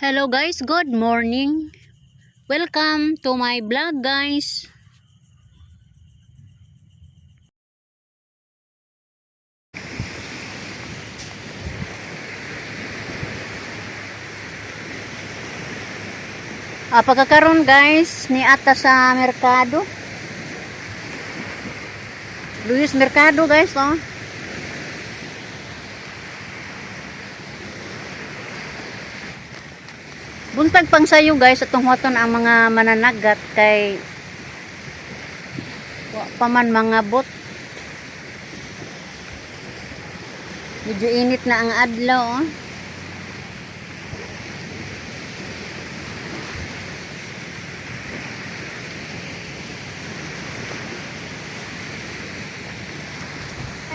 Hello guys, good morning. Welcome to my vlog, guys. Pagkakaroon guys, ni ata sa merkado. Luis Mercado, guys, oh. Buntag pang sayo guys, atong huwaton ang mga mananagat kay wa pa man mga bot. Medyo init na ang adlaw, oh.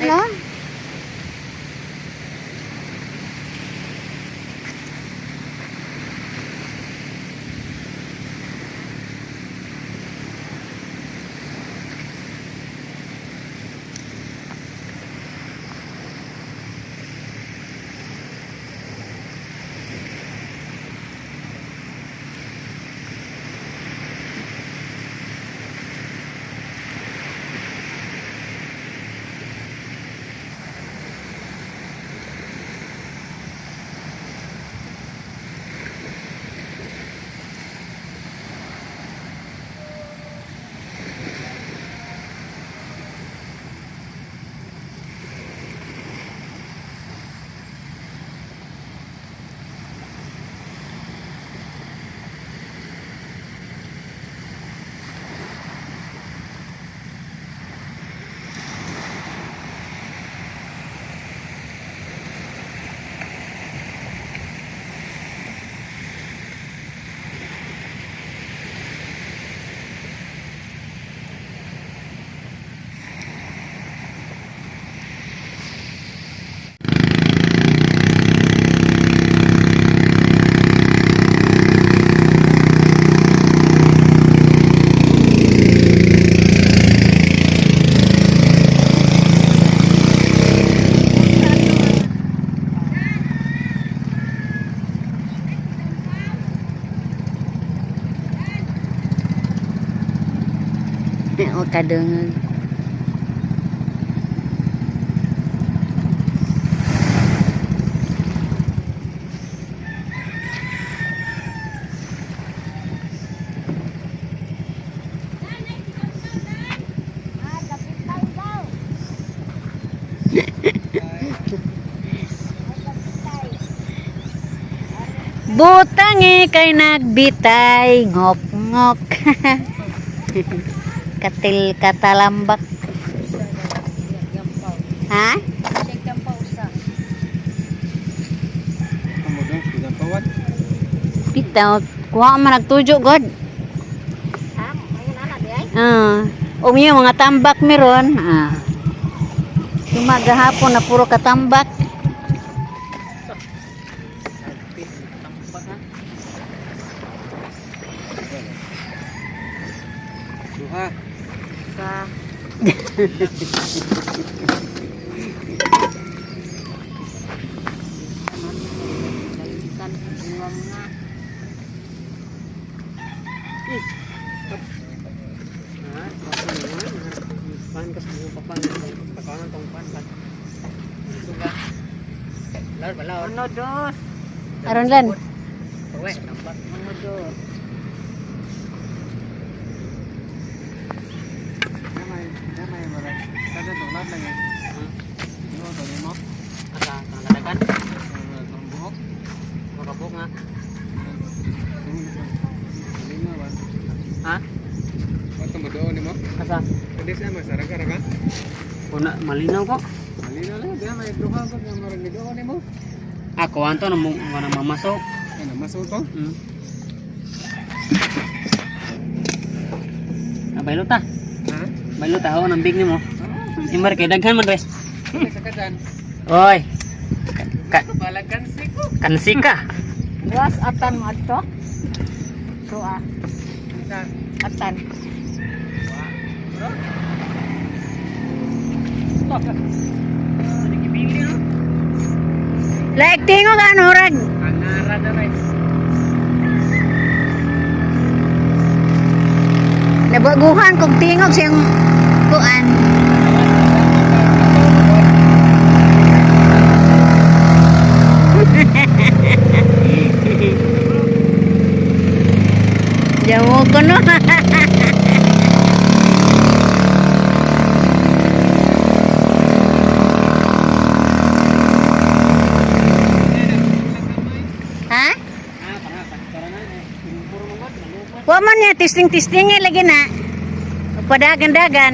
Ano? O kadungog. Butang eh kay nagbitay, ngok ngok. Katil katalambak. Ha? Bitaw, kuha man nagtujo god. Ah, umiyo mga tambak meron. Ah. Gumagahapon na puro katambak. Duha. Sa Pan kas mo papan pakanan tong pan pan. Suga. Lar balaw. Uno, dos. Aron lan. Pawe, nampak. Uno, dos. Damay, damay mara. Kada donat lang eh. Yo to mo. Asa kang dadagan? Tong buhok. Makabuk nga. Ha? Ato mo doon nimo? Asa? Pwede sa mas raga raga. Una malinaw ko. Malinaw lang diya may duha ba nga marag ni doon nimo? Ako anto na mo na mamasok. Ano maso to? Ah, baylo ta. Ha? Baylo ta ho nang big nimo. Imar kay daghan man res. Ano sa kadan? Oy. Ka Balagan siko. Kansi ka. Was atan mo ato? So ah, Isa. atan. Laik tingog ano rag. Angara na res. Baguhan kog tingog siyang kuan. Jamu ko no. Ha? Wa man niya tisting-tisting eh, lagi na. Padagan-dagan.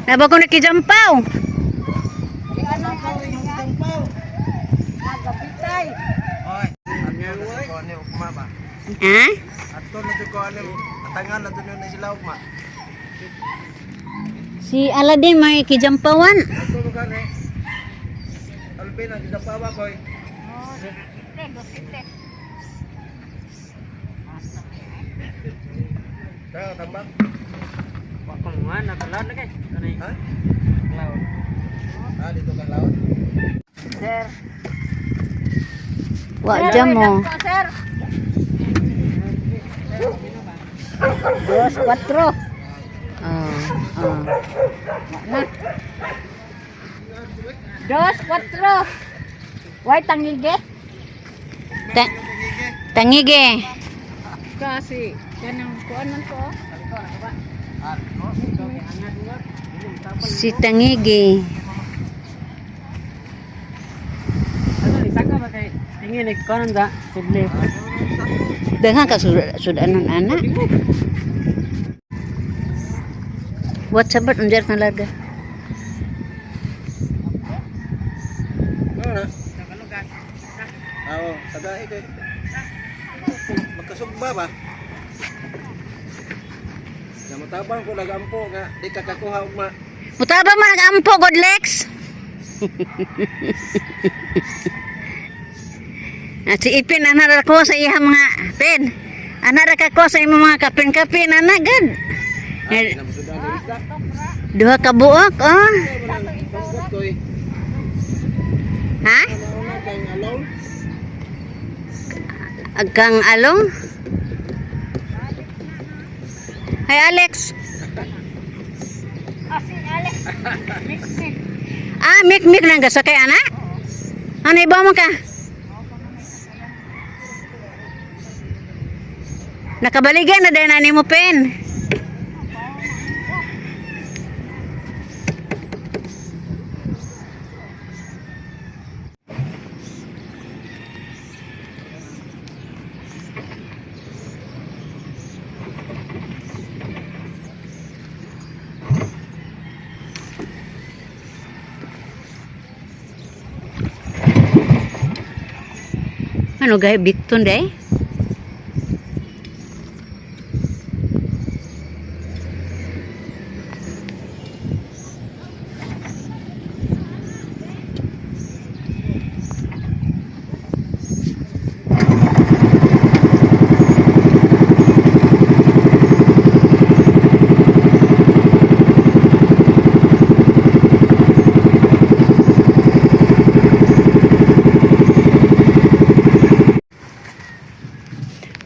Nabago na kijampaw. Ha? Ato na ko alam, tangan na to na sila ugma. Si Aladdin may kijampawan. Ato mo gani. Alvin ang gidapawa koy. Kaya tambak. Wa ko mga nakalad na kay. Kanay. Ha? Cloud. Ah, dito ka laot. Sir. Wa jam mo. Sir. Dos, cuatro. Oh, oh. Wa na. Dos, cuatro. Way tangige. Tangige. Kasi kanang kuan man ko. Si Tangige. Ano ni saka ba kay tingin ni konon da sidlip. Daghan ka sudanon ana. What's about unjar kang larga? Ano na? Oo, tagahi kay. Magkasugba ba? Namutabang ko nagampo nga di ka kakuha ugma. Mutaba man ang ampo God Lex. Ah, si Ipin anara ko sa iya mga pen. Anara ka ko sa imong mga kapin-kapin ana gud. Eh, Namusudan ang isda. duha ka buok oh. Pasgot koy. Ha? Nauna kang along. Agkang along. Hi Alex. Asi Alex. Mix mix. Ah, mik-mik lang ka sakay ana. Ano iba mo ka? Nakabaligan na dahil nani mo pen. Ano gay bikton day?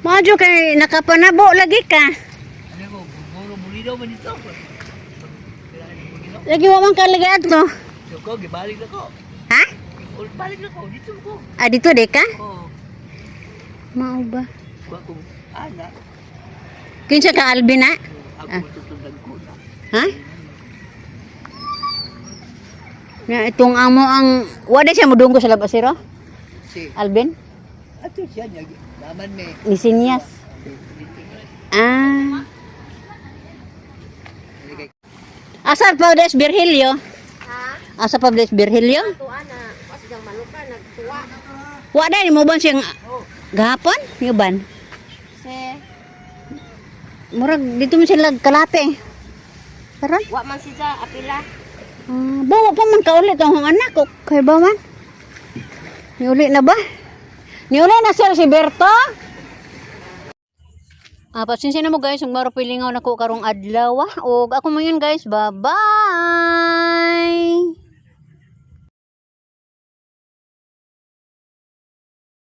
Majo kay nakapanabo lagi ka. Ano ko, man dito. Lagi wa man ka lagi adto. Ko gibalik na ko. Ha? Balik na ko dito ko. Ah, dito de ka? Oh, Mao ba? wa ko ana Kinsa ka Alvin na? ako tutundan ko na. Ha? Na itong amo ang wala siya modunggo sa labas siro? Si Alvin? ato siya niya naman me. Ni Sinyas. Ah. Asa pa des Virgilio? Ha? Asa pa des Virgilio? Tuwa na. Kasi diyang maluka nagtuwa. Wa dai mo ban siyang gahapon? Ni uban? Si Murag dito mo sila kalape. Karon? Wa man siya apila. Ah, bawa pa man kaulit ang akong anak ko. Kay ba man? Niuli na ba? Niuli na, sir, si Berto? Ah, pasensya na mo, guys, kung maro pilingaw na ko karong adlaw. Ah. Og ako mo yun, guys. Bye-bye!